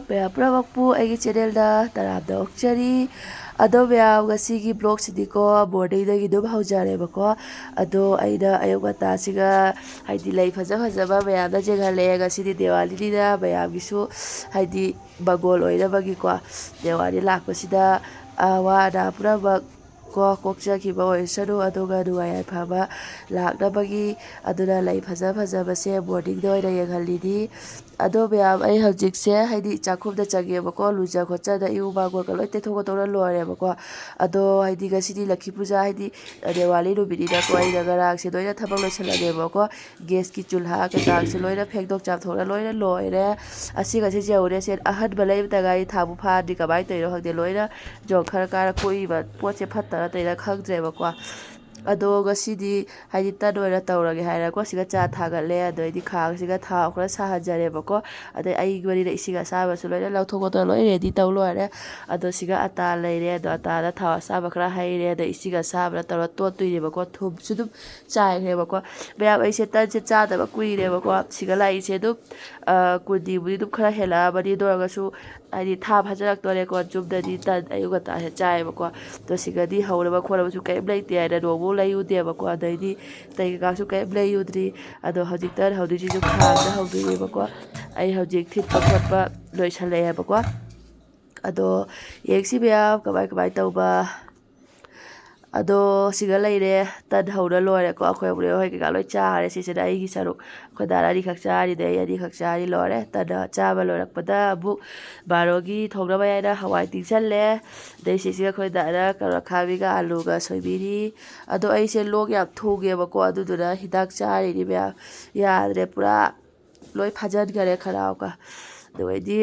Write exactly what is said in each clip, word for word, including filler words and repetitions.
ꯃꯌꯥꯝ ꯄꯨꯝꯅꯃꯛꯄꯨ ꯑꯩꯒꯤ ꯆꯦꯅꯦꯜꯗ ꯇꯔꯥꯝꯅ ꯑꯣꯛꯆꯔꯤ꯫ ꯑꯗꯣ ꯃꯌꯥꯝ, ꯉꯁꯤꯒꯤ ꯕ꯭ꯂꯣꯛꯁꯤꯗꯤꯀꯣ ꯃꯣꯔꯅꯤꯡꯗꯒꯤ ꯑꯗꯨꯝ ꯍꯧꯖꯔꯦꯕꯀꯣ꯫ ꯑꯗꯣ ꯑꯩꯅ ꯑꯌꯨꯛ ꯉꯟꯇꯥꯁꯤꯒ ꯍꯥꯏꯗꯤ ꯂꯩ ꯐꯖ ꯐꯖꯕ ꯃꯌꯥꯝꯅ ꯌꯦꯡꯍꯜꯂꯦ꯫ ꯉꯁꯤꯗꯤ ꯗꯤꯋꯥꯂꯤꯅꯤꯅ ꯃꯌꯥꯝꯒꯤꯁꯨ ꯍꯥꯏꯗꯤ ꯃꯪꯒꯣꯜ ꯑꯣꯏꯅꯕꯒꯤꯀꯣ, ꯗꯤꯋꯥꯂꯤ ꯂꯥꯛꯄꯁꯤꯗ ꯑꯋꯥ ꯑꯅꯥ ꯄꯨꯝꯅꯃꯛ ꯀꯣ ꯀꯣꯛꯆꯈꯤꯕ ꯑꯣꯏꯁꯅꯨ, ꯑꯗꯨꯒ ꯅꯨꯡꯉꯥꯏ ꯌꯥꯏꯐꯕ ꯂꯥꯛꯅꯕꯒꯤ꯫ ꯑꯗꯨꯅ ꯂꯩ ꯐꯖ ꯐꯖꯕꯁꯦ ꯃꯣꯔꯅꯤꯡꯗ ꯑꯣꯏꯅ ꯌꯦꯡꯍꯜꯂꯤꯅꯤ꯫ ꯑꯗꯣ ꯃꯌꯥꯝ, ꯑꯩ ꯍꯧꯖꯤꯛꯁꯦ ꯍꯥꯏꯗꯤ ꯆꯥꯛꯈꯨꯝꯗ ꯆꯪꯉꯦꯕꯀꯣ, ꯂꯨꯖ ꯈꯣꯠꯆꯗ ꯏꯔꯨ ꯃꯥꯡꯒꯣꯜꯒ ꯂꯣꯏ ꯇꯩꯊꯣꯛ ꯈꯣꯠꯇꯣꯛꯅ ꯂꯣꯏꯔꯦꯕꯀꯣ꯫ ꯑꯗꯣ ꯍꯥꯏꯗꯤ ꯉꯁꯤꯗꯤ ꯂꯛꯈꯤ ꯄꯨꯖꯥ ꯍꯥꯏꯗꯤ ꯗꯤꯋꯥꯂꯤ ꯅꯨꯃꯤꯠꯅꯤꯅꯀꯣ, ꯑꯩꯅ ꯉꯔꯥꯡꯁꯦ ꯂꯣꯏꯅ ꯊꯕꯛ ꯂꯣꯏꯁꯜꯂꯒꯦꯕꯀꯣ꯫ ꯒꯦꯁꯀꯤ ꯆꯨꯜꯍꯥ ꯀꯩꯀꯥꯁꯦ ꯂꯣꯏꯅ ꯐꯦꯡꯗꯣꯛ ꯆꯥꯝꯊꯣꯛꯅ ꯂꯣꯏꯅ ꯂꯣꯏꯔꯦ꯫ ꯑꯁꯤꯒꯁꯦ ꯌꯧꯔꯦ꯫ ꯁꯦ ꯑꯍꯟꯕ ꯂꯩꯕꯇ ꯉꯥꯏꯔꯤ, ꯊꯥꯕꯨ ꯐꯥꯗ꯭ꯔꯤ꯫ ꯀꯃꯥꯏꯅ ꯇꯧꯔꯤꯅꯣ ꯈꯪꯗꯦ, ꯂꯣꯏꯅ ꯖꯣꯡꯈꯔ ꯀꯥꯔ ꯀꯣꯛꯏꯕ ꯄꯣꯠꯁꯦ ꯐꯠꯇꯔ ꯇꯩꯔ ꯈꯪꯗ꯭ꯔꯦꯕꯀꯣ꯫ ꯑꯗꯣ ꯉꯁꯤꯗꯤ ꯍꯥꯏꯗꯤ ꯇꯟ ꯑꯣꯏꯅ ꯇꯧꯔꯒꯦ ꯍꯥꯏꯔꯀꯣ, ꯁꯤꯒ ꯆꯥ ꯊꯥꯒꯠꯂꯦ꯫ ꯑꯗꯩꯗꯤ ꯈꯥꯡꯁꯤꯒ ꯊꯥꯎ ꯈꯔ ꯁꯥꯍꯟꯖꯔꯦꯕꯀꯣ꯫ ꯑꯗꯩ ꯑꯏꯪꯕꯅꯤꯅ ꯏꯁꯤꯡ ꯑꯁꯥꯕꯁꯨ ꯂꯣꯏꯅ ꯂꯧꯊꯣꯛ ꯈꯣꯠꯇꯣꯛ ꯂꯣꯏ ꯔꯦꯗꯤ ꯇꯧ ꯂꯣꯏꯔꯦ꯫ ꯑꯗꯣ ꯁꯤꯒ ꯑꯇꯥ ꯂꯩꯔꯦ꯫ ꯑꯗꯣ ꯑꯇꯥꯗ ꯊꯥꯎ ꯑꯁꯥꯕ ꯈꯔ ꯍꯩꯔꯦ꯫ ꯑꯗꯩ ꯏꯁꯤꯡ ꯑꯁꯥꯕꯅ ꯇꯧꯔ ꯇꯣꯠꯇꯣꯏꯅꯦꯕꯀꯣ꯫ ꯊꯨꯝꯁꯨ ꯑꯗꯨꯝ ꯆꯥꯏꯈ꯭ꯔꯦꯕꯀꯣ꯫ ꯃꯌꯥꯝ, ꯑꯩꯁꯦ ꯇꯟꯁꯦ ꯆꯥꯗꯕ ꯀꯨꯏꯔꯦꯕꯀꯣ꯫ ꯁꯤꯒ ꯂꯥꯛꯏꯁꯦ ꯑꯗꯨꯝ, ꯑ, ꯀꯨꯟꯅꯤꯕꯨꯗꯤ ꯑꯗꯨꯝ ꯈꯔ ꯍꯦꯜꯂꯛꯑꯕꯅꯤ꯫ ꯑꯗꯨ ꯑꯣꯏꯔꯒꯁꯨ ꯍꯥꯏꯗꯤ ꯊꯥ ꯐꯥꯖꯤꯜꯂꯛꯇꯣꯔꯦꯀꯣ꯫ ꯌꯨꯝꯗꯗꯤ ꯇꯟ ꯑꯌꯨꯛ ꯉꯟꯇꯥꯁꯦ ꯆꯥꯏꯌꯦꯕꯀꯣ꯫ ꯑꯗꯣ ꯁꯤꯒꯗꯤ ꯍꯧꯅꯕ ꯈꯣꯠꯅꯕꯁꯨ ꯀꯔꯤꯝ ꯂꯩꯇꯦ ꯍꯥꯏꯅ ꯅꯣꯡꯕꯨ ꯂꯩꯔꯨꯗꯦꯕꯀꯣ꯫ ꯑꯗꯩꯗꯤ ꯇꯟ ꯀꯩꯀꯥꯁꯨ ꯀꯔꯤꯝ ꯂꯩꯔꯨꯗ꯭ꯔꯤ꯫ ꯑꯗꯣ ꯍꯧꯖꯤꯛ ꯇꯟ ꯍꯧꯗꯣꯏꯁꯤꯁꯨ ꯈꯥꯡꯗ ꯍꯧꯗꯣꯏꯅꯦꯕꯀꯣ꯫ ꯑꯩ ꯍꯧꯖꯤꯛ ꯊꯤꯠꯄ ꯈꯣꯠꯄ ꯂꯣꯏꯁꯜꯂꯛꯑꯦꯕꯀꯣ꯫ ꯑꯗꯣ ꯌꯦꯡꯁꯤ ꯃꯌꯥꯝ ꯀꯃꯥꯏ ꯀꯃꯥꯏ ꯇꯧꯕ꯫ ꯑꯗꯣ ꯁꯤꯒ ꯂꯩꯔꯦ, ꯇꯟ ꯍꯧꯔ ꯂꯣꯏꯔꯦꯀꯣ꯫ ꯑꯩꯈꯣꯏ ꯑꯕꯨꯡ ꯍꯣꯏ ꯀꯩꯀꯥ ꯂꯣꯏ ꯆꯥꯈ꯭ꯔꯦ꯫ ꯁꯤꯁꯤꯅ ꯑꯩꯒꯤ ꯁꯔꯨꯛ꯫ ꯑꯩꯈꯣꯏ ꯗꯥꯅ ꯑꯅꯤꯈꯛ ꯆꯥꯔꯤꯗꯩ ꯑꯩ ꯑꯅꯤꯈꯛ ꯆꯥꯔꯤ꯫ ꯂꯣꯏꯔꯦ꯫ ꯇꯟ ꯆꯥꯕ ꯂꯣꯏꯔꯛꯄꯗ ꯑꯃꯨꯛ ꯕꯥꯔꯣꯒꯤ ꯊꯣꯡꯅꯕ ꯍꯥꯏꯅ ꯍꯋꯥꯏ ꯇꯤꯡꯁꯜꯂꯦ꯫ ꯑꯗꯩ ꯁꯤꯁꯤꯒ ꯑꯩꯈꯣꯏ ꯗꯥꯅ ꯀꯔꯣꯠ ꯑꯈꯥꯕꯤꯒ ꯑꯂꯨꯒ ꯁꯣꯏꯕꯤꯔꯤ꯫ ꯑꯗꯣ ꯑꯩꯁꯦ ꯂꯣꯛ ꯌꯥꯝ ꯊꯨꯡꯉꯦꯕꯀꯣ, ꯑꯗꯨꯗꯨꯅ ꯍꯤꯗꯥꯛ ꯆꯥꯔꯤꯅꯤ ꯃꯌꯥꯝ꯫ ꯌꯥꯗ꯭ꯔꯦ, ꯄꯨꯔꯥ ꯂꯣꯏ ꯐꯥꯖꯤꯟꯈꯔꯦ ꯈꯅꯥꯎꯒ꯫ ꯑꯗꯨꯒꯩꯗꯤ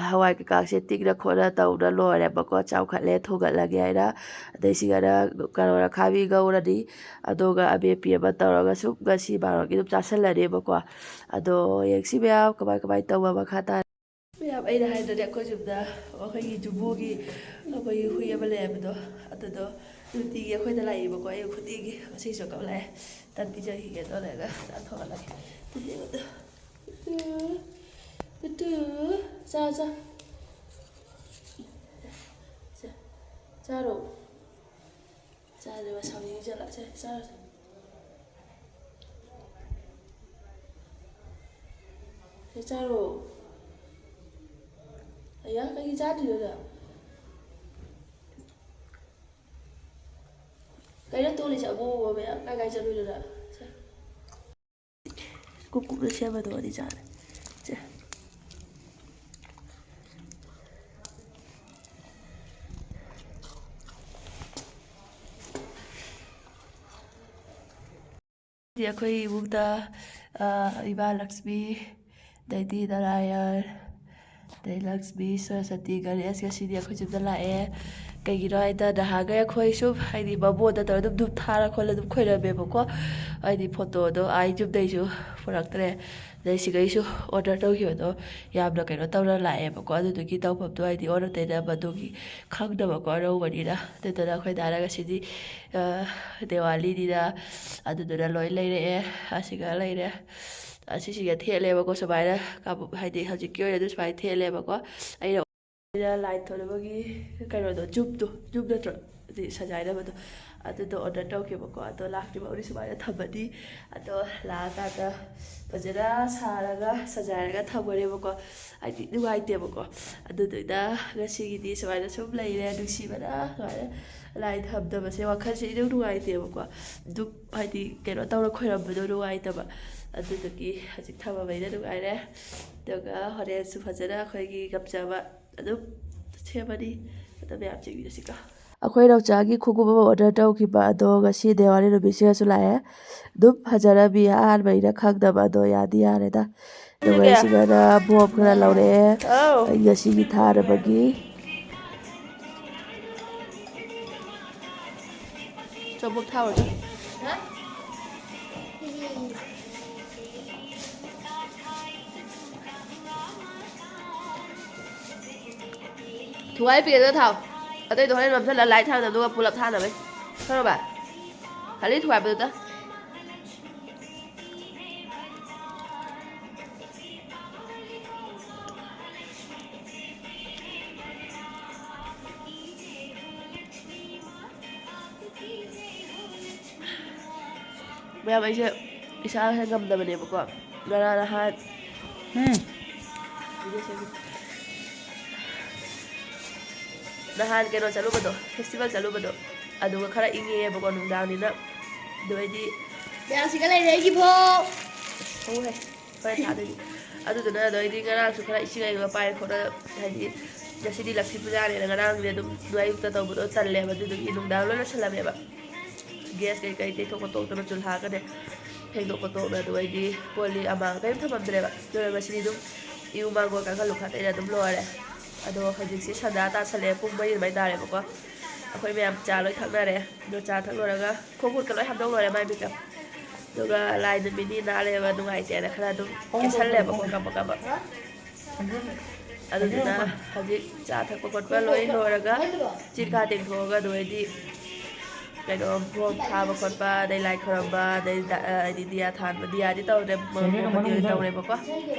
ꯍꯋꯥꯏ ꯀꯩꯀꯥꯁꯦ ꯇꯤꯛꯅ ꯈꯣꯠꯅ ꯇꯧꯅ ꯂꯣꯏꯔꯦꯕꯀꯣ꯫ ꯆꯥꯎꯈꯠꯂꯦ, ꯊꯣꯡꯒꯠꯂꯒꯦ ꯍꯥꯏꯅ꯫ ꯑꯗꯩ ꯁꯤꯒꯅ ꯀꯔꯣꯠ ꯑꯈꯥꯕꯤ ꯉꯧꯔꯅꯤ꯫ ꯑꯗꯨꯒ ꯑꯃꯦꯠꯄꯤ ꯑꯃ ꯇꯧꯔꯒ ꯁꯨꯝ ꯉꯁꯤ ꯕꯥꯔꯣꯒꯤ ꯑꯗꯨꯝ ꯆꯥꯁꯜꯂꯅꯦꯕꯀꯣ꯫ ꯑꯗꯣ ꯌꯦꯡꯁꯤ ꯃꯌꯥꯝ ꯀꯃꯥꯏ ꯀꯃꯥꯏ ꯇꯧꯕ ꯃꯈꯥ ꯇꯥꯅ꯫ ꯃꯌꯥꯝ, ꯑꯩꯅ ꯍꯥꯏꯗ꯭ꯔꯗꯤ ꯑꯩꯈꯣꯏ ꯌꯨꯝꯗ ꯑꯩꯈꯣꯏꯒꯤ ꯌꯨꯝꯕꯨꯒꯤ ꯑꯩꯈꯣꯏꯒꯤ ꯍꯨꯏ ꯑꯃ ꯂꯩ ꯍꯥꯏꯕꯗꯣ, ꯑꯗꯨꯗꯣ ꯅꯨꯡꯇꯤꯒꯤ ꯑꯩꯈꯣꯏꯗ ꯂꯥꯛꯏꯕꯀꯣ꯫ ꯑꯌꯨꯛ ꯈꯨꯗꯤꯡꯒꯤ ꯉꯁꯤꯁꯨ ꯀꯞꯂꯛꯑꯦ꯫ ꯇꯟ ꯄꯤꯖꯈꯤꯒꯦ ꯇꯧꯔꯒ ꯆꯥꯊꯣꯛꯍꯜꯂꯒꯦ꯫ ꯀꯨꯇꯨ, ꯆꯥ, ꯆꯥ꯫ ꯆꯥ, ꯆꯥꯔꯣ꯫ ꯆꯥꯗ꯭ꯔꯦꯕ, ꯁꯥꯎꯅꯤꯡꯉꯤ ꯖꯥꯠꯂ? ꯁꯦ, ꯆꯥꯔꯣ, ꯁꯦ꯫ ꯁꯦ, ꯆꯥꯔꯣ꯫ ꯑꯌꯥ, ꯀꯩꯒꯤ ꯆꯥꯗ꯭ꯔꯤꯅꯣ ꯅꯪ? ꯀꯩꯅꯣ ꯇꯣꯂꯤꯁꯦ? ꯑꯉꯧꯕ ꯃꯌꯥꯝ ꯀꯥꯏ ꯀꯥꯏ ꯆꯠꯂꯨꯏꯅꯣ ꯅꯪ? ꯁꯦ꯫ ꯀꯨꯞ ꯀꯨꯞꯅ ꯁꯦꯝꯃꯗꯣ ꯑꯅꯤ ꯆꯥꯔꯦ꯫ ꯁꯦ꯫ ꯑꯩꯈꯣꯏ ꯏꯃꯨꯡꯗ, ꯑ, ꯏꯃꯥ ꯂꯛꯁꯃꯤ, ꯑꯗꯩꯗꯤ ꯅꯥꯔꯥꯌꯟ, ꯑꯗꯩ ꯂꯛꯁꯃꯤ, ꯁꯔꯁꯋꯇꯤ, ꯒꯅꯦꯁ ꯉꯁꯤꯗꯤ ꯑꯩꯈꯣꯏ ꯌꯨꯝꯗ ꯂꯥꯛꯑꯦ꯫ ꯀꯩꯒꯤꯅꯣ ꯍꯥꯏꯗ ꯅꯍꯥꯟꯈꯩ ꯑꯩꯈꯣꯏ ꯁꯨꯝ ꯍꯥꯏꯗꯤ ꯕꯥꯃꯣꯟꯗ ꯇꯧꯔꯒ ꯑꯗꯨꯝ ꯙꯨꯞ ꯊꯥꯔ ꯈꯣꯠꯂ ꯑꯗꯨꯝ ꯈꯣꯏꯔꯝꯃꯦꯕꯀꯣ꯫ ꯍꯥꯏꯗꯤ ꯐꯣꯇꯣꯗꯣ ꯑꯥ ꯌꯨꯝꯗꯩꯁꯨ ꯄꯨꯔꯛꯇ꯭ꯔꯦ꯫ ꯑꯗꯩ ꯁꯤꯒꯩꯁꯨ ꯑꯣꯔꯗꯔ ꯇꯧꯈꯤꯕꯗꯣ ꯌꯥꯝꯅ ꯀꯩꯅꯣ ꯇꯧꯅ ꯂꯥꯛꯑꯦꯕꯀꯣ꯫ ꯑꯗꯨꯗꯨꯒꯤ ꯇꯧꯐꯝꯗꯣ ꯍꯥꯏꯗꯤ ꯑꯣꯔꯗꯔ ꯇꯩꯅꯕꯗꯨꯒꯤ ꯈꯪꯗꯕꯀꯣ ꯑꯅꯧꯕꯅꯤꯅ꯫ ꯑꯗꯨꯗꯨꯅ ꯑꯩꯈꯣꯏ ꯗꯥꯅ ꯉꯁꯤꯗꯤ, ꯑ, ꯗꯤꯋꯥꯂꯤꯅꯤꯅ ꯑꯗꯨꯗꯨꯅ ꯂꯣꯏ ꯂꯩꯔꯛꯑꯦ꯫ ꯑꯁꯤꯒ ꯂꯩꯔꯦ꯫ ꯑꯁꯤꯁꯤꯒ ꯊꯦꯠꯂꯦꯕꯀꯣ ꯁꯨꯃꯥꯏꯅ ꯀꯥꯕꯨ-, ꯍꯥꯏꯗꯤ ꯍꯧꯖꯤꯛꯀꯤ ꯑꯣꯏꯅꯗꯤ ꯁꯨꯃꯥꯏꯅ ꯊꯦꯠꯂꯦꯕꯀꯣ꯫ ꯑꯩꯅ ꯑꯩꯅ ꯂꯥꯏ ꯊꯣꯟꯅꯕꯒꯤ ꯀꯩꯅꯣꯗꯣ, ꯖꯨꯞꯇꯣ, ꯖꯨꯞ ꯅꯠꯇ꯭ꯔꯣ? ꯑꯗꯨꯗꯤ ꯁꯖꯥꯏꯅꯕꯗꯣ, ꯑꯗꯨꯗꯣ ꯑꯣꯔꯗꯔ ꯇꯧꯈꯤꯕꯀꯣ꯫ ꯑꯗꯣ ꯂꯥꯛꯇ꯭ꯔꯤꯕ ꯍꯧꯖꯤꯛ ꯁꯨꯃꯥꯏꯅ ꯊꯝꯃꯅꯤ꯫ ꯑꯗꯣ ꯂꯥꯛꯑꯀꯥꯟꯗ ꯐꯖꯅ ꯁꯥꯔꯒ ꯁꯖꯥꯏꯔꯒ ꯊꯝꯒꯅꯦꯕꯀꯣ꯫ ꯍꯥꯏꯗꯤ ꯅꯨꯡꯉꯥꯏꯇꯦꯕꯀꯣ꯫ ꯑꯗꯨꯗꯨꯅ ꯉꯁꯤꯒꯤꯗꯤ ꯁꯨꯃꯥꯏꯅ ꯁꯨꯝ ꯂꯩꯔꯦ꯫ ꯅꯨꯡꯁꯤꯕꯅ ꯁꯨꯃꯥꯏꯅ ꯂꯥꯏ ꯊꯝꯗꯕꯁꯦ ꯋꯥꯈꯜꯁꯦ ꯏꯅꯨꯡ ꯅꯨꯡꯉꯥꯏꯇꯦꯕꯀꯣ꯫ ꯗꯨꯛ ꯍꯥꯏꯗꯤ ꯀꯩꯅꯣ ꯇꯧꯔ ꯈꯣꯏꯔꯝꯕꯗꯣ ꯅꯨꯡꯉꯥꯏꯇꯕ꯫ ꯑꯗꯨꯗꯨꯒꯤ ꯍꯧꯖꯤꯛ ꯊꯝꯃꯕꯅꯤꯅ ꯅꯨꯡꯉꯥꯏꯔꯦ꯫ ꯑꯗꯨꯒ ꯍꯣꯔꯦꯟꯁꯨ ꯐꯖꯅ ꯑꯩꯈꯣꯏꯒꯤ ꯉꯝꯖꯕ ꯑꯗꯨꯝ ꯁꯦꯝꯃꯅꯤ꯫ ꯑꯗꯣ ꯃꯌꯥꯝ ꯌꯦꯡꯃꯤꯟꯅꯁꯤꯀꯣ꯫ ꯑꯩꯈꯣꯏ ꯅꯥꯎꯆꯥꯒꯤ ꯈꯣꯡꯎꯞ ꯑꯃ ꯑꯣꯔꯗꯔ ꯇꯧꯈꯤꯕ ꯑꯗꯣ ꯉꯁꯤ ꯗꯤꯋꯥꯂꯤ ꯅꯨꯃꯤꯠꯁꯤꯗꯁꯨ ꯂꯥꯛꯑꯦ꯫ ꯑꯗꯨꯝ ꯐꯖꯔꯕꯤ ꯑꯍꯥꯟꯕꯅꯤꯅ ꯈꯪꯗꯕ ꯑꯗꯣ ꯌꯥꯗꯤ ꯌꯥꯔꯦꯗ꯫ ꯑꯗꯨꯒ ꯁꯤꯒꯅ ꯕꯣꯝ ꯈꯔ ꯂꯧꯔꯛꯑꯦ꯫ ꯑꯧ꯫ ꯑꯩ ꯉꯁꯤꯒꯤ ꯊꯥꯅꯕꯒꯤ꯫ ꯆꯣꯕꯣꯛ ꯊꯥꯎꯔꯗ꯫ ꯊꯨꯒꯥꯏ ꯄꯤꯔꯒ ꯊꯥꯎ꯫ ꯑꯇꯩꯗꯣ ꯍꯣꯔꯦꯟ ꯅꯝꯁꯤꯜꯂ ꯂꯥꯏꯠ ꯊꯥꯅꯕ ꯑꯗꯨꯒ ꯄꯨꯂꯞ ꯊꯥꯅꯕꯩ꯫ ꯈꯪꯉꯕ? ꯈꯥꯂꯤ ꯊꯨꯒꯥꯏꯕꯗꯨꯗ꯫ ꯃꯌꯥꯝ, ꯑꯩꯁꯦ ꯏꯁꯥꯁꯦ ꯉꯝꯗꯕꯅꯦꯕꯀꯣ꯫ ꯉꯔꯥꯡ ꯅꯍꯥꯟ ꯎꯝ꯫ ꯅꯍꯥꯟ ꯀꯩꯅꯣ ꯆꯠꯂꯨꯕꯗꯣ, ꯐꯦꯁꯇꯤꯚꯦꯜ ꯆꯠꯂꯨꯕꯗꯣ, ꯑꯗꯨꯒ ꯈꯔ ꯏꯪꯉꯦꯕꯀꯣ ꯅꯨꯡꯗꯥꯡꯅꯤꯅ꯫ ꯑꯗꯨ ꯑꯩꯗꯤ ꯃꯌꯥꯝꯁꯤꯒ ꯂꯩꯔꯦ ꯑꯩꯒꯤ ꯐꯣ꯫ ꯍꯧꯍꯦ꯫ ꯍꯣꯔꯦꯟ ꯊꯥꯗꯣꯏꯅꯤ꯫ ꯑꯗꯨꯗꯨꯅ ꯑꯗꯣ ꯑꯩꯗꯤ ꯉꯔꯥꯡꯁꯨ ꯈꯔ ꯏꯁꯤꯡ ꯑꯏꯪꯕ ꯄꯥꯏꯔ ꯈꯣꯠꯂ, ꯍꯥꯏꯗꯤ ꯉꯁꯤꯗꯤ ꯂꯛꯈꯤ ꯄꯨꯖꯥꯅꯦꯅ ꯉꯔꯥꯡꯗꯤ ꯑꯗꯨꯝ ꯑꯌꯨꯛꯇ ꯇꯧꯕꯗꯣ ꯇꯜꯂꯦꯕ, ꯑꯗꯨꯗꯨꯒꯤ ꯅꯨꯡꯗꯥꯡ ꯂꯣꯏ ꯂꯣꯏꯁꯜꯂꯝꯃꯦꯕ꯫ ꯒ꯭ꯌꯥꯁ ꯀꯩꯀꯩ ꯇꯩꯊꯣꯛ ꯈꯣꯠꯇꯣꯛꯇꯅ ꯆꯨꯜꯍꯥꯒꯅꯦ ꯐꯦꯡꯗꯣꯛ ꯈꯣꯠꯇꯣꯛꯅ ꯑꯗꯨ ꯑꯩꯗꯤ ꯀꯣꯜ ꯂꯤꯛ ꯑꯃꯥꯡ ꯀꯔꯤꯝ ꯊꯝꯃꯝꯗ꯭ꯔꯦꯕ꯫ ꯑꯗꯨꯅ ꯉꯁꯤꯗꯤ ꯑꯗꯨꯝ ꯏꯔꯨ ꯃꯥꯡꯒꯣꯜ ꯀꯥꯡꯈꯜ ꯂꯨꯈꯥ ꯇꯩꯔ ꯑꯗꯨꯝ ꯂꯣꯏꯔꯦ꯫ ꯑꯗꯣ ꯍꯧꯖꯤꯛꯁꯦ ꯁꯟꯗꯥ ꯇꯥꯁꯜꯂꯛꯑꯦ, ꯄꯨꯡ ꯃꯔꯤ ꯑꯗꯨꯃꯥꯏꯅ ꯇꯥꯔꯦꯕꯀꯣ꯫ ꯑꯩꯈꯣꯏ ꯃꯌꯥꯝ ꯆꯥ ꯂꯣꯏ ꯊꯛꯅꯔꯦ꯫ ꯑꯗꯣ ꯆꯥ ꯊꯛ ꯂꯣꯏꯔꯒ ꯈꯣꯡ ꯈꯨꯠꯀ ꯂꯣꯏ ꯍꯥꯝꯗꯣꯛ ꯂꯣꯏꯔꯦ, ꯃꯥꯏ ꯃꯤꯠꯀ꯫ ꯑꯗꯨꯒ ꯂꯥꯏ ꯅꯨꯃꯤꯠ ꯅꯤ ꯅꯥ ꯂꯩꯕ ꯅꯨꯡꯉꯥꯏꯇꯦꯅ ꯈꯔ ꯑꯗꯨꯝ ꯀꯦꯁꯜꯂꯦꯕꯀꯣ, ꯀꯕꯛ ꯀꯕꯛ꯫ ꯑꯗꯨꯗꯨꯅ ꯍꯧꯖꯤꯛ ꯆꯥ ꯊꯛꯄ ꯈꯣꯠꯄ ꯂꯣꯏ ꯂꯣꯏꯔꯒ ꯆꯤꯠ ꯈꯥ ꯇꯦꯡꯊꯣꯛꯑꯒ ꯑꯗꯨ ꯑꯣꯏꯗꯤ ꯀꯩꯅꯣ ꯕꯣꯝ ꯊꯥꯕ ꯈꯣꯠꯄ, ꯑꯗꯩ ꯂꯥꯏ ꯈꯣꯏꯔꯝꯕ, ꯑꯗꯩ ꯗ-, ꯑ, ꯍꯥꯏꯗꯤ ꯗꯤꯌꯥ ꯊꯥꯟꯕ, ꯗꯤꯌꯥꯗꯤ ꯇꯧꯗ꯭ꯔꯦ, ꯃꯣꯝ ꯃꯣꯝꯕꯗꯤ ꯑꯣꯏꯅ ꯇꯧꯔꯦꯕꯀꯣ꯫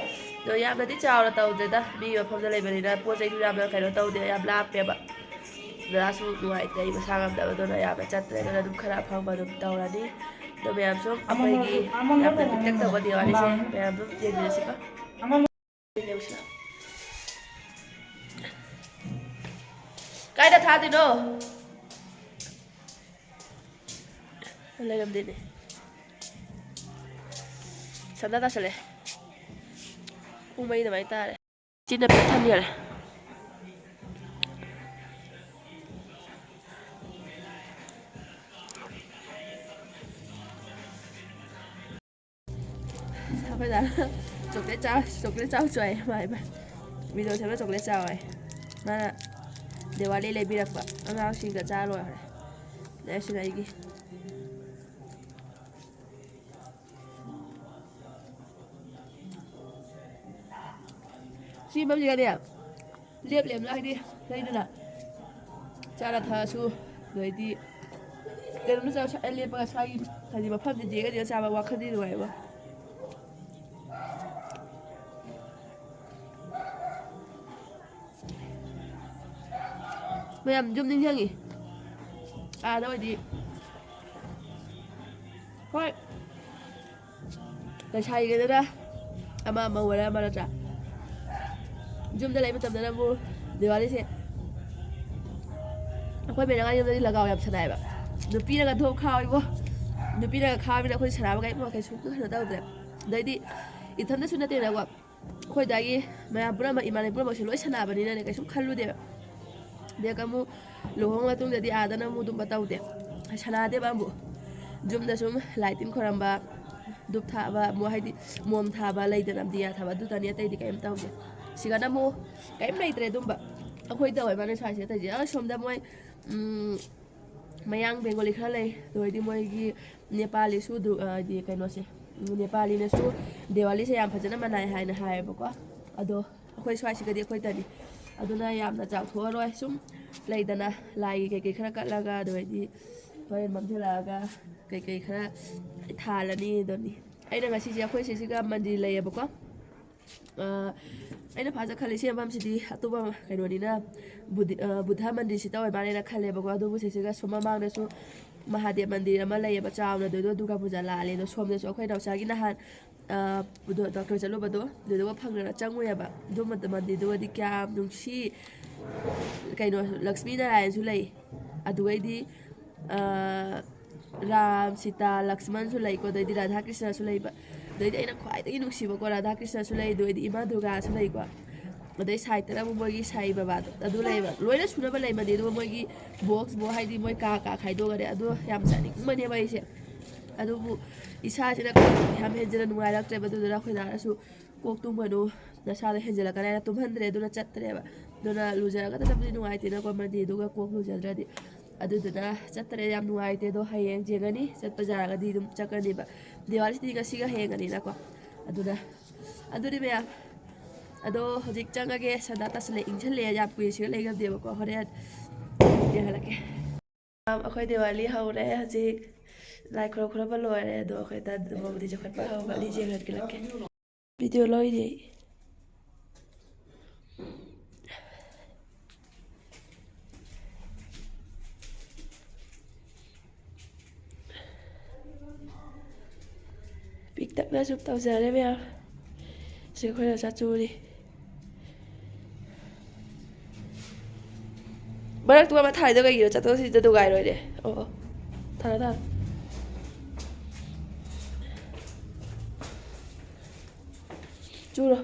ꯑꯗꯣ ꯌꯥꯝꯅꯗꯤ ꯆꯥꯎꯅ ꯇꯧꯗꯦꯗ, ꯃꯤ ꯃꯐꯝꯗ ꯂꯩꯕꯅꯤꯅ ꯄꯣꯠ ꯆꯩꯁꯨ ꯌꯥꯝꯅ ꯀꯩꯅꯣ ꯇꯧꯗꯦ, ꯌꯥꯝ ꯂꯥꯞꯄꯦꯕ꯫ ꯗꯗꯥꯁꯨ ꯅꯨꯡꯉꯥꯏꯇꯦ, ꯑꯩ ꯃꯁꯥ ꯉꯝꯗꯕ, ꯑꯗꯨꯅ ꯌꯥꯝꯅ ꯆꯠꯇ꯭ꯔꯦ꯫ ꯑꯗꯨꯅ ꯑꯗꯨꯝ ꯈꯔ ꯑꯐꯪꯕ ꯑꯗꯨꯝ ꯇꯧꯔꯅꯤ꯫ ꯑꯗꯣ ꯃꯌꯥꯝꯁꯨ ꯑꯩꯈꯣꯏꯒꯤ ꯌꯥꯝꯅ ꯄꯤꯛꯇꯛ ꯇꯧꯕ ꯗꯤꯋꯥꯂꯤꯁꯦ ꯃꯌꯥꯝ ꯑꯗꯨꯝ ꯌꯦꯡꯃꯤꯟꯅꯁꯤꯀꯣ꯫ ꯀꯥꯏꯗ ꯊꯥꯗꯣꯏꯅꯣ? ꯂꯩꯔꯝꯗꯦꯅꯦ꯫ ꯁꯟꯗꯥ ꯇꯥꯁꯜꯂꯦ꯫ ꯄꯨꯡ ꯃꯔꯤ ꯑꯗꯨꯃꯥꯏꯅ ꯇꯥꯔꯦ꯫ ꯆꯤꯟꯅ ꯄꯤꯛ ꯊꯟꯈꯔꯦ꯫ ꯑꯩꯈꯣꯏ ꯗꯥꯅ chocolate ꯆꯥ-, chocolate ꯆꯥꯎ ꯆꯣ ꯍꯥꯏ, ꯃꯥ ꯍꯥꯏꯕ꯫ Video ꯁꯦꯝꯕ chocolate ꯆꯥꯎ ꯍꯥꯏ꯫ ꯃꯥꯅ ꯗꯤꯋꯥꯂꯤ ꯂꯩꯕꯤꯔꯛꯄ꯫ ꯑꯉꯥꯡꯁꯤꯡꯒ ꯆꯥ ꯂꯣꯏꯈ꯭ꯔꯦ꯫ ꯑꯗꯩ ꯑꯁꯤꯅ ꯑꯩꯒꯤ꯫ ꯁꯤ ꯃꯐꯝꯁꯤꯒꯅꯦ, ꯂꯦꯞ ꯂꯦꯞꯅ ꯍꯥꯏꯗꯤ ꯂꯩꯗꯅ ꯆꯥꯅ ꯊꯛꯑꯁꯨ, ꯑꯗꯩꯗꯤ ꯀꯩꯅꯣꯝꯇ ꯆꯥꯔꯁꯨ ꯁ꯭ꯋꯥꯏꯗ ꯂꯦꯞꯄꯒ ꯁ꯭ꯋꯥꯏꯒꯤ ꯍꯥꯏꯗꯤ ꯃꯐꯝꯁꯦ ꯌꯦꯡꯉ ꯌꯦꯡꯉ ꯆꯥꯕ ꯋꯥꯈꯜꯗꯤ ꯅꯨꯡꯉꯥꯏꯕ꯫ ꯃꯌꯥꯝ ꯌꯨꯝ ꯅꯤꯡꯁꯤꯡꯉꯤ꯫ ꯑꯥꯗ ꯑꯣꯏꯗꯤ ꯍꯣꯏ꯫ ꯂꯩꯁꯥꯔꯤꯉꯩꯗꯅ ꯑꯃ ꯑꯃ ꯑꯣꯏꯔ ꯑꯃ ꯅꯠꯇ꯭ꯔꯥ? ꯌꯨꯝꯗ ꯂꯩ ꯃꯇꯝꯗꯅ ꯑꯃꯨꯛ ꯗꯤꯋꯥꯂꯤꯁꯦ ꯑꯩꯈꯣꯏ ꯃꯦꯔꯥ ꯌꯨꯝꯗꯗꯤ ꯂꯒꯥꯎ ꯌꯥꯝ ꯁꯥꯟꯅꯩꯑꯕ꯫ ꯅꯨꯄꯤꯅꯒ ꯊꯣꯛ ꯈꯥꯎꯏꯕꯣ꯫ ꯅꯨꯄꯤꯅꯒ ꯈꯥꯎꯕꯅꯤꯅ ꯑꯩꯈꯣꯏ ꯁꯥꯟꯅꯕ ꯀꯩꯝ ꯀꯩꯁꯨ ꯀꯩꯅꯣ ꯇꯧꯗ꯭ꯔꯦ꯫ ꯑꯗꯩꯗꯤ ꯏꯊꯟꯗꯁꯨ ꯅꯠꯇꯦꯅꯀꯣ, ꯑꯩꯈꯣꯏ ꯑꯗꯥꯏꯒꯤ ꯃꯌꯥꯝ ꯄꯨꯝꯅꯃꯛ, ꯏꯃꯥꯟꯅꯕꯤ ꯄꯨꯝꯅꯃꯛꯁꯦ ꯂꯣꯏ ꯁꯥꯟꯅꯕꯅꯤꯅꯅꯦ ꯀꯩꯁꯨꯝ ꯈꯜꯂꯨꯗꯦꯕ꯫ ꯑꯗꯩ ꯑꯃꯨꯛ ꯂꯨꯍꯣꯡ ꯃꯇꯨꯡꯗꯗꯤ ꯑꯥꯗꯅ ꯑꯃꯨꯛ ꯑꯗꯨꯝꯕ ꯇꯧꯗꯦ, ꯁꯥꯟꯅꯗꯦꯕ ꯑꯃꯨꯛ꯫ ꯌꯨꯝꯗ ꯁꯨꯝ ꯂꯥꯏ ꯇꯤꯟ ꯈꯣꯏꯔꯝꯕ, ꯙꯨꯞ ꯊꯥꯕ, ꯃꯣ-, ꯍꯥꯏꯗꯤ ꯃꯣꯝ ꯊꯥꯕ ꯂꯩꯗꯅ, ꯗꯤꯌꯥ ꯊꯥꯕ, ꯑꯗꯨꯗꯅꯤ, ꯑꯇꯩꯗꯤ ꯀꯩꯝ ꯇꯧꯗꯦ꯫ ꯁꯤꯒꯅ ꯑꯃꯨꯛ ꯀꯩꯝ ꯂꯩꯇ꯭ꯔꯦ ꯑꯗꯨꯝꯕ꯫ ꯑꯩꯈꯣꯏ ꯇꯧꯋꯦ ꯃꯥꯅ ꯁ꯭ꯋꯥꯏꯁꯦ ꯑꯇꯩꯁꯦ꯫ ꯑ, ꯁꯣꯝꯗ ꯃꯣꯏ, ꯎꯝ, ꯃꯌꯥꯡ ꯕꯦꯡꯒꯣꯂꯤ ꯈꯔ ꯂꯩ, ꯑꯗꯨ ꯑꯣꯏꯔꯗꯤ ꯃꯣꯏꯒꯤ ꯅꯦꯄꯥꯂꯤꯁꯨ ꯑꯗꯨ, ꯑ, ꯍꯥꯏꯗꯤ ꯀꯩꯅꯣꯁꯦ, ꯎꯝ, ꯅꯦꯄꯥꯂꯤꯅꯁꯨ ꯗꯤꯋꯥꯂꯤꯁꯦ ꯌꯥꯝ ꯐꯖꯅ ꯃꯅꯥꯏ ꯍꯥꯏꯅ ꯍꯥꯏꯌꯦꯕꯀꯣ꯫ ꯑꯗꯣ ꯑꯩꯈꯣꯏ ꯁ꯭ꯋꯥꯏꯁꯤꯒꯗꯤ ꯑꯩꯈꯣꯏꯗꯅꯤ꯫ ꯑꯗꯨꯅ ꯌꯥꯝꯅ ꯆꯥꯎꯊꯣꯛꯑꯔꯣꯏ꯫ ꯁꯨꯝ ꯂꯩꯗꯅ, ꯂꯥꯏꯒꯤ ꯀꯩꯀꯩ ꯈꯔ ꯀꯠꯂꯒ, ꯑꯗꯨ ꯑꯣꯏꯔꯗꯤ ꯍꯣꯔꯦꯟ ꯃꯝꯁꯤꯜꯂꯛꯑꯒ ꯀꯩꯀꯩ ꯈꯔ ꯊꯥꯜꯂꯅꯤ ꯑꯗꯨꯅꯤ꯫ ꯑꯩꯅ ꯉꯁꯤꯁꯦ ꯑꯩꯈꯣꯏ ꯁꯤꯁꯤꯒ ꯃꯟꯗꯤꯔ ꯂꯩꯌꯦꯕꯀꯣ꯫ ꯑ, ꯑꯩꯅ ꯐꯖ ꯈꯜꯂꯤ ꯁꯤ ꯃꯐꯝꯁꯤꯗꯤ ꯑꯇꯣꯞꯄ ꯀꯩꯅꯣꯅꯤꯅ ꯕꯨꯙꯤ-, ꯑ, ꯕꯨꯙ ꯃꯟꯗꯤꯔꯁꯤ ꯇꯧꯋꯦ ꯃꯥꯅꯦꯅ ꯈꯜꯂꯦꯕꯀꯣ꯫ ꯑꯗꯨꯕꯨ ꯁꯤꯁꯤꯒ ꯁꯨꯝ ꯃꯃꯥꯡꯗꯁꯨ ꯃꯍꯥꯗꯦꯕ ꯃꯟꯗꯤꯔ ꯑꯃ ꯂꯩꯌꯦꯕ ꯆꯥꯎꯅ, ꯑꯗꯨꯗꯣ ꯗꯨꯔꯒꯥ ꯄꯨꯖꯥ ꯂꯥꯜꯂꯦ꯫ ꯑꯗꯣ ꯁꯣꯝꯗꯁꯨ ꯑꯩꯈꯣꯏ ꯅꯥꯎꯆꯥꯒꯤ ꯅꯍꯥꯟ, ꯑ, ꯗꯣ-, ꯗꯣꯛꯇꯔ ꯆꯠꯂꯨꯕꯗꯣ, ꯑꯗꯨꯗꯨꯒ ꯐꯪꯗꯅ ꯆꯪꯉꯨꯏꯌꯦꯕ꯫ ꯑꯗꯨ ꯃꯇꯝ ꯃꯟꯗꯤꯔꯗꯨꯒꯗꯤ ꯀꯌꯥꯝ ꯅꯨꯡꯁꯤ꯫ ꯀꯩꯅꯣ, ꯂꯛꯁꯃꯤ ꯅꯥꯔꯥꯌꯟꯁꯨ ꯂꯩ꯫ ꯑꯗꯨꯒꯩꯗꯤ, ꯑ, ꯔꯥꯝ, ꯁꯤꯇꯥ, ꯂꯛꯁꯃꯟꯁꯨ ꯂꯩꯀꯣ, ꯑꯗꯩꯗꯤ ꯔꯥꯙꯥ ꯀ꯭ꯔꯤꯁꯅꯁꯨ ꯂꯩꯕ꯫ ꯑꯗꯩꯗꯤ ꯑꯩꯅ ꯈ꯭ꯋꯥꯏꯗꯒꯤ ꯅꯨꯡꯁꯤꯕꯀꯣ, ꯔꯥꯙꯥ ꯀ꯭ꯔꯤꯁꯅꯁꯨ ꯂꯩ, ꯑꯗꯨꯒꯩꯗꯤ ꯏꯃꯥ ꯗꯨꯔꯒꯥꯁꯨ ꯂꯩꯀꯣ꯫ ꯑꯗꯩ ꯁꯥꯏꯠꯇꯅ ꯑꯃꯨꯛ ꯃꯣꯏꯒꯤ ꯁꯥꯏ ꯕꯕꯥꯗꯣ ꯑꯗꯨ ꯂꯩꯕ꯫ ꯂꯣꯏꯅ ꯁꯨꯅꯕ ꯂꯩ ꯃꯟꯗꯤꯔ, ꯑꯗꯨꯒ ꯃꯣꯏꯒꯤ ꯕꯣꯛꯁ ꯕꯣ-, ꯍꯥꯏꯗꯤ ꯃꯣꯏ ꯀꯥ ꯀꯥ ꯈꯥꯏꯗꯣꯛꯈꯔꯦ꯫ ꯑꯗꯣ ꯌꯥꯝ ꯆꯠꯅꯤꯡꯕꯅꯦꯕ ꯑꯩꯁꯦ꯫ ꯑꯗꯨꯕꯨ ꯏꯁꯥꯁꯤꯅ ꯌꯥꯝ ꯍꯦꯟꯖꯤꯟꯅ ꯅꯨꯡꯉꯥꯏꯔꯛꯇ꯭ꯔꯦꯕ꯫ ꯑꯗꯨꯗꯨꯅ ꯑꯩꯈꯣꯏ ꯗꯥꯅꯁꯨ "ꯀꯣꯛ ꯇꯨꯝꯒꯅꯨ, ꯅꯁꯥꯗꯣ ꯍꯦꯟꯖꯤꯜꯂꯛꯀꯅꯤ" ꯍꯥꯏꯅ ꯇꯨꯝꯍꯟꯗ꯭ꯔꯦ꯫ ꯑꯗꯨꯅ ꯆꯠꯇ꯭ꯔꯦꯕ꯫ ꯑꯗꯨꯅ ꯂꯨꯖꯔꯒ ꯆꯠꯄꯗꯤ ꯅꯨꯡꯉꯥꯏꯇꯦꯅꯀꯣ ꯃꯟꯗꯤꯔꯗꯨꯒ ꯀꯣꯛ ꯂꯨꯖꯗ꯭ꯔꯗꯤ꯫ ꯑꯗꯨꯗꯨꯅ ꯆꯠꯇ꯭ꯔꯦ꯫ ꯌꯥꯝ ꯅꯨꯡꯉꯥꯏꯇꯦ꯫ ꯑꯗꯣ ꯍꯌꯦꯡ ꯌꯦꯡꯉꯅꯤ, ꯆꯠꯄ ꯌꯥꯔꯒꯗꯤ ꯑꯗꯨꯝ ꯆꯠꯀꯅꯤꯕ꯫ ꯗꯤꯋꯥꯂꯤꯁꯤꯗꯤ ꯉꯁꯤꯒ ꯍꯌꯦꯡꯒꯅꯤꯅꯀꯣ꯫ ꯑꯗꯨꯅ, ꯑꯗꯨꯅꯤ ꯃꯌꯥꯝ꯫ ꯑꯗꯣ ꯍꯧꯖꯤꯛ ꯆꯪꯉꯒꯦ꯫ ꯁꯟꯗꯥ ꯇꯥꯁꯜꯂꯛꯑꯦ, ꯏꯪꯁꯜꯂꯛꯑꯦ꯫ ꯌꯥꯝ ꯀꯨꯏꯅ ꯁꯤꯗ ꯂꯩꯉꯝꯗꯦꯕꯀꯣ꯫ ꯍꯣꯔꯦꯟ ꯌꯦꯡꯍꯜꯂꯛꯀꯦ꯫ ꯑꯩꯈꯣꯏ ꯗꯤꯋꯥꯂꯤ ꯍꯧꯔꯦ ꯍꯧꯖꯤꯛ꯫ ꯂꯥꯏ ꯈꯨꯔꯨꯝ ꯈꯨꯔꯨꯝꯕ ꯂꯣꯏꯔꯦ꯫ ꯑꯗꯣ ꯑꯩꯈꯣꯏ ꯇꯟ-, ꯃꯧꯗꯤ ꯆꯥꯎꯈꯠꯄ ꯍꯧꯔꯛꯂꯤ꯫ ꯌꯦꯡꯍꯜꯂꯛꯀꯦ꯫ ꯚꯤꯗꯤꯑꯣ ꯂꯣꯏꯔꯦ꯫ ꯄꯤꯛ ꯇꯛꯅ ꯁꯨꯝ ꯇꯧꯖꯔꯦ ꯃꯌꯥꯝ꯫ ꯁꯤ ꯑꯩꯈꯣꯏꯅ ꯆꯥꯆꯨꯔꯤ꯫ ꯃꯔꯛꯇꯨ ꯑꯃ ꯊꯥꯏꯗꯣ ꯀꯩꯒꯤꯅꯣ? ꯆꯠꯊꯣꯛ ꯆꯠꯁꯤꯟꯗ ꯅꯨꯡꯉꯥꯏꯔꯣꯏꯅꯦ꯫ ꯑꯣ, ꯑꯣ꯫ ꯊꯥꯔꯣ, ꯊꯥꯔꯣ꯫ ꯆꯨꯔꯣ꯫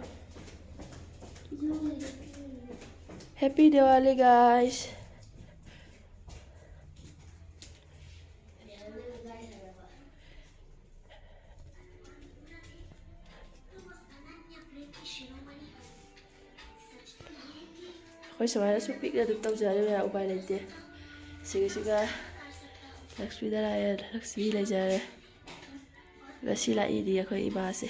Happy Diwali, guys. ꯑꯩꯈꯣꯏ ꯁꯨꯃꯥꯏꯅ ꯁꯨꯝ ꯄꯤꯛꯅ ꯑꯗꯨꯝ ꯇꯧꯖꯔꯦ ꯃꯌꯥꯝ, ꯎꯄꯥꯏ ꯂꯩꯇꯦ꯫ ꯁꯤꯒꯤꯁꯤꯒ ꯂꯛꯁꯃꯤ ꯅꯥꯔꯥꯌꯟ, ꯂꯛꯁꯃꯤ ꯂꯩꯖꯔꯦ꯫ ꯉꯁꯤ ꯂꯥꯛꯏꯗꯤ ꯑꯩꯈꯣꯏ ꯏꯃꯥꯁꯦ꯫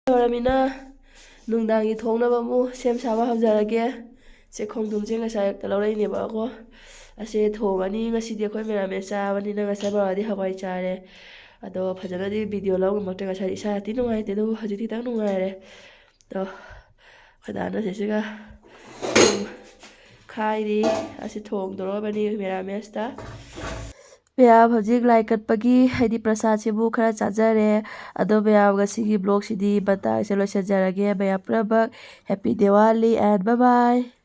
ꯌꯧꯔꯃꯤꯅ ꯅꯨꯡꯗꯥꯡꯒꯤ ꯊꯣꯡꯅꯕ ꯑꯃꯨꯛ ꯁꯦꯝ ꯁꯥꯕ ꯍꯧꯖꯔꯒꯦ꯫ ꯁꯦ ꯈꯣꯡꯗ꯭ꯔꯨꯝꯁꯦ ꯉꯁꯥꯏ ꯑꯌꯨꯛꯇ ꯂꯧꯔꯛꯏꯅꯦꯕꯀꯣ꯫ ꯑꯁꯦ ꯊꯣꯡꯉꯅꯤ꯫ ꯉꯁꯤꯗꯤ ꯑꯩꯈꯣꯏ ꯃꯦꯔꯥꯃꯦꯁ ꯆꯥꯕꯅꯤꯅ ꯉꯁꯥꯏ ꯕꯕꯥꯗꯤ ꯍꯋꯥꯏ ꯆꯥꯔꯦ꯫ ꯑꯗꯣ ꯐꯖꯅꯗꯤ ꯚꯤꯗꯤꯑꯣ ꯂꯧ ꯉꯝꯃꯛꯇ꯭ꯔꯦ꯫ ꯉꯁꯥꯏꯗꯤ ꯏꯁꯥ ꯌꯥꯝ ꯊꯤ ꯅꯨꯡꯉꯥꯏꯇꯦ, ꯑꯗꯨꯕꯨ ꯍꯧꯖꯤꯛꯇꯤ ꯈꯤꯇꯪ ꯅꯨꯡꯉꯥꯏꯔꯦ꯫ ꯑꯗꯣ ꯑꯩꯈꯣꯏ ꯗꯥꯅ ꯁꯤꯁꯤꯒ ꯈꯥꯏꯔꯤ꯫ ꯑꯁꯤ ꯊꯣꯡꯗꯣꯔꯕꯅꯤ ꯃꯦꯔꯥꯃꯦꯁꯇ꯫ ꯃꯌꯥꯝ ꯍꯧꯖꯤꯛ ꯂꯥꯏ ꯀꯠꯄꯒꯤ ꯍꯥꯏꯗꯤ ꯄ꯭ꯔꯁꯥꯗꯁꯤꯕꯨ ꯈꯔ ꯆꯥꯖꯔꯦ꯫ ꯑꯗꯣ ꯃꯌꯥꯝ ꯉꯁꯤꯒꯤ ꯕ꯭ꯂꯣꯒꯁꯤꯗꯤ ꯃꯇꯥꯡꯁꯦ ꯂꯣꯏꯁꯤꯟꯖꯔꯒꯦ꯫ ꯃꯌꯥꯝ ꯄꯨꯝꯅꯃꯛ happy Diwali and bye bye꯫